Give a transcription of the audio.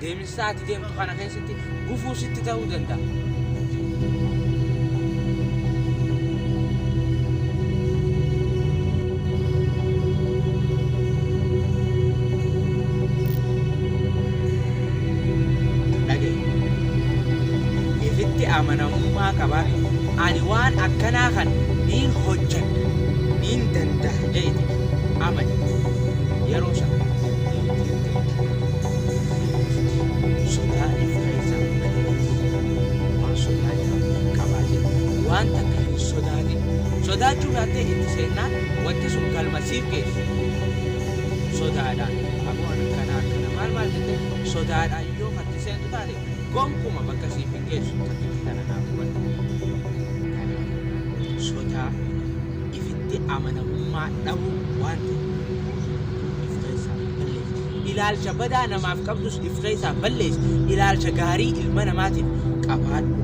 Deemsa ati deemtu kana keessatti gufuu sitti ta'uu danda'a. Dhaga'i. Ifitti amanamummaa qabaadhu. Ani waan akkanaa kana niin hojjadha, niin dandaha je'iti amani. Yeroo san dandeettiin tee sii dhufti. Sodaa if keessaa balleessi. Waan sodaa jedhamu hin qabaatin. Waan takka hin sodaatin. Sodaachuu baattee itti seennaan wanti sun galma siif geessi. Sodaadhaan aboo an akkana akkana maal maal jettee sodaadhaan yoo kan itti seentu taate gonkuma bakka siif hin geessu. Takkittii tana naaf hubadhu. Kanaaf sodaa ifitti amanamummaa dhabuu waan ta'e guutuu guutuu if keessaa balleessi. Ilaalcha badaa namaaf qabdus if keessaa balleessi. Ilaalcha gaarii ilma namaatiif qabaadhu.